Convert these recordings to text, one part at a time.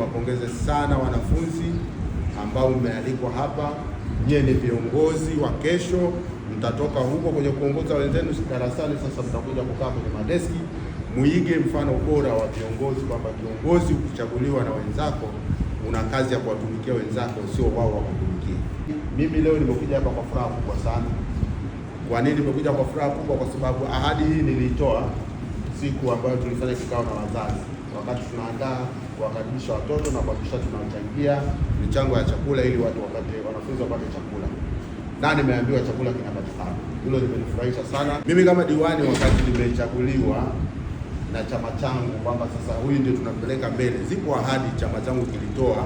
Niwapongeze sana wanafunzi ambao mmealikwa hapa. Nyie ni viongozi wa kesho, mtatoka huko kwenye kuongoza wenzenu darasani, sasa mtakuja kukaa kwenye madeski. Muige mfano bora wa viongozi, kwamba kiongozi ukichaguliwa na wenzako, una kazi ya kuwatumikia wenzako, sio wao wakutumikie. Mimi leo nimekuja hapa kwa furaha kubwa sana. Kwa nini nimekuja kwa furaha kubwa? Kwa sababu ahadi hii niliitoa siku ambayo tulifanya kikao na wazazi, wakati tunaandaa kuwakaribisha watoto na kuhakikisha tunachangia michango ya chakula ili watu wapate, wanafunzi wapate chakula, na nimeambiwa chakula kinapatikana. Hilo limenifurahisha sana. Mimi kama diwani, wakati nimechaguliwa na chama changu kwamba sasa huyu ndio tunampeleka mbele, zipo ahadi chama changu kilitoa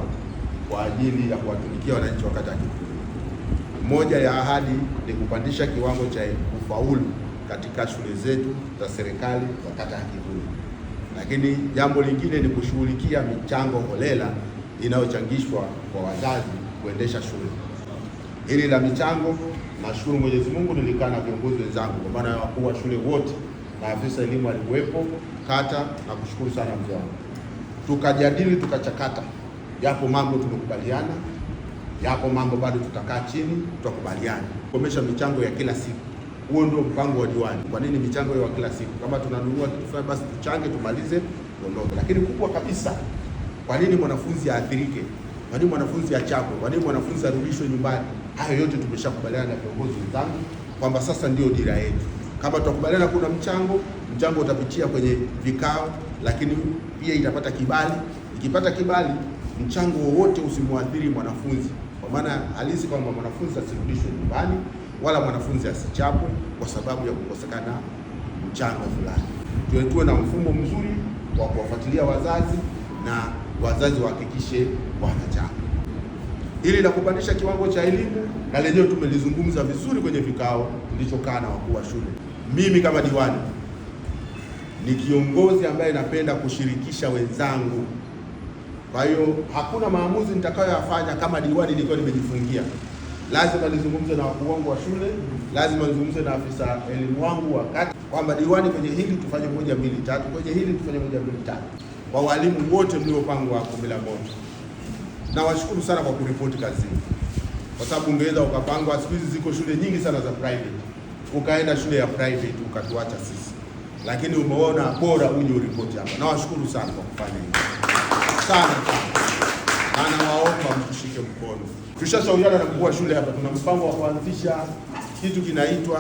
kwa ajili ya kuwatumikia wananchi wakati wa Kikuyu. Moja ya ahadi ni kupandisha kiwango cha ufaulu katika shule zetu za serikali za kata ya Kikuyu, lakini jambo lingine ni kushughulikia michango holela inayochangishwa kwa wazazi kuendesha shule. Hili la michango, nashukuru Mwenyezi Mungu, nilikaa na viongozi wenzangu kwa maana ya wakuu wa shule wote na afisa elimu alikuwepo kata, na kushukuru sana mzee wangu, tukajadili tukachakata, yapo mambo tumekubaliana, yapo mambo bado tutakaa chini tutakubaliana. Kukomesha michango ya kila siku, huo ndio mpango wa diwani. Kwa nini michango ya kila siku? Kama tunanunua kitu fulani, basi tuchange tumalize, tuondoke. Lakini kubwa kabisa, kwa nini mwanafunzi aathirike? Kwa nini mwanafunzi achapwe? Kwa nini mwanafunzi arudishwe nyumbani? Hayo yote tumeshakubaliana na viongozi wenzangu kwamba sasa ndio dira yetu. Kama tutakubaliana kuna mchango, mchango utapitia kwenye vikao, lakini pia itapata kibali. Ikipata kibali, mchango wowote usimwathiri mwanafunzi, kwa maana halisi kwamba mwanafunzi asirudishwe nyumbani wala mwanafunzi asichapwe kwa sababu ya kukosekana mchango fulani. Tuwe na mfumo mzuri wa kuwafuatilia wazazi na wazazi wahakikishe wanachanga. Hili la kupandisha kiwango cha elimu na lenyewe tumelizungumza vizuri kwenye vikao tulichokaa na wakuu wa shule. Mimi kama diwani ni kiongozi ambaye napenda kushirikisha wenzangu. Kwa hiyo hakuna maamuzi nitakayoyafanya kama diwani nikiwa nimejifungia. Lazima nizungumze na wakuu wangu wa shule, lazima nizungumze na afisa elimu wangu wakati kwamba diwani, kwenye hili tufanye moja mbili tatu, kwenye hili tufanye moja mbili tatu. Kwa walimu wote mliopangwa Kumi la Moto, nawashukuru sana kwa kuripoti kazini, kwa sababu ungeweza ukapangwa. Siku hizi ziko shule nyingi sana za private, ukaenda shule ya private ukatuacha sisi, lakini umeona bora uje uripoti hapa. Nawashukuru sana kwa kufanya hivyo sana sana, na nawaomba mtushike mkono. Tushashauriana na mkuu wa shule hapa, tuna mpango wa kuanzisha kitu kinaitwa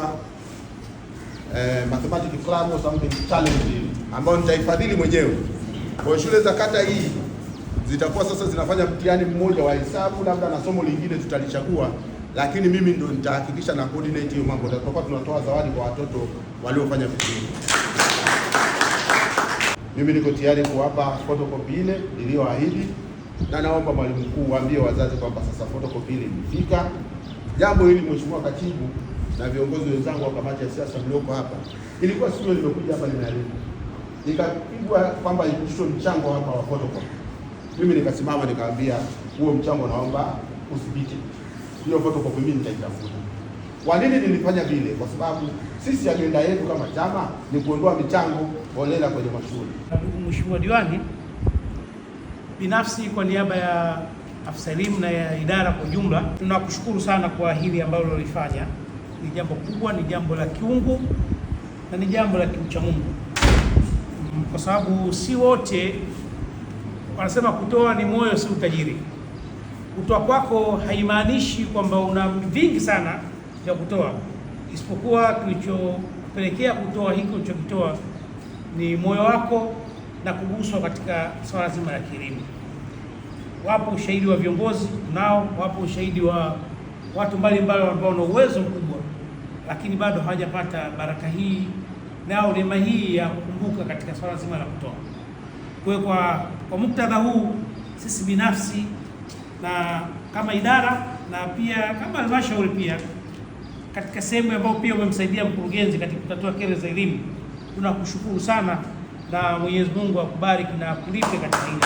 mathematics club or something challenge ambayo nitaifadhili mwenyewe. Kwa shule za kata hii zitakuwa sasa zinafanya mtihani mmoja wa hesabu labda na somo lingine tutalichagua, lakini mimi ndo nitahakikisha na coordinate hiyo mambo. Tutakuwa tunatoa zawadi kwa watoto waliofanya vizuri. Mimi niko tayari kuwapa photocopy ile niliyoahidi, na naomba mwalimu mkuu waambie wazazi kwamba sasa photocopy ile imefika. Jambo hili Mheshimiwa Katibu na viongozi wenzangu wa kamati ya siasa mlioko hapa, ilikuwa siku nimekuja hapa nimealikwa, nikapigwa kwamba ipitishwe mchango hapa wa photocopy. Mimi nikasimama nikaambia, huo mchango naomba usipite, hiyo photocopy mimi nitaitafuta. Kwa nini nilifanya vile? Kwa sababu sisi agenda yetu kama chama ni kuondoa michango holela kwenye mashule. Ndugu Mheshimiwa Diwani, binafsi kwa niaba ya afisa elimu na ya idara kwa ujumla, tunakushukuru sana kwa hili ambalo ulifanya. Ni jambo kubwa, ni jambo la kiungu na ni jambo la kiuchamungu, kwa sababu si wote wanasema kutoa ni moyo, si utajiri. Kutoa kwako haimaanishi kwamba una vingi sana vya kutoa, isipokuwa kilichopelekea kutoa hiki ulichokitoa ni moyo wako na kuguswa katika swala zima la kielimu. Wapo ushahidi wa viongozi nao, wapo ushahidi wa watu mbalimbali ambao wana uwezo mkubwa, lakini bado hawajapata baraka hii nao neema hii ya kukumbuka katika swala zima la kutoa. Kwa hiyo kwa muktadha huu sisi binafsi na kama idara na pia kama halmashauri pia katika sehemu ambayo pia umemsaidia mkurugenzi katika kutatua kero za elimu, tunakushukuru sana na Mwenyezi Mungu akubariki na akulipe katika hili.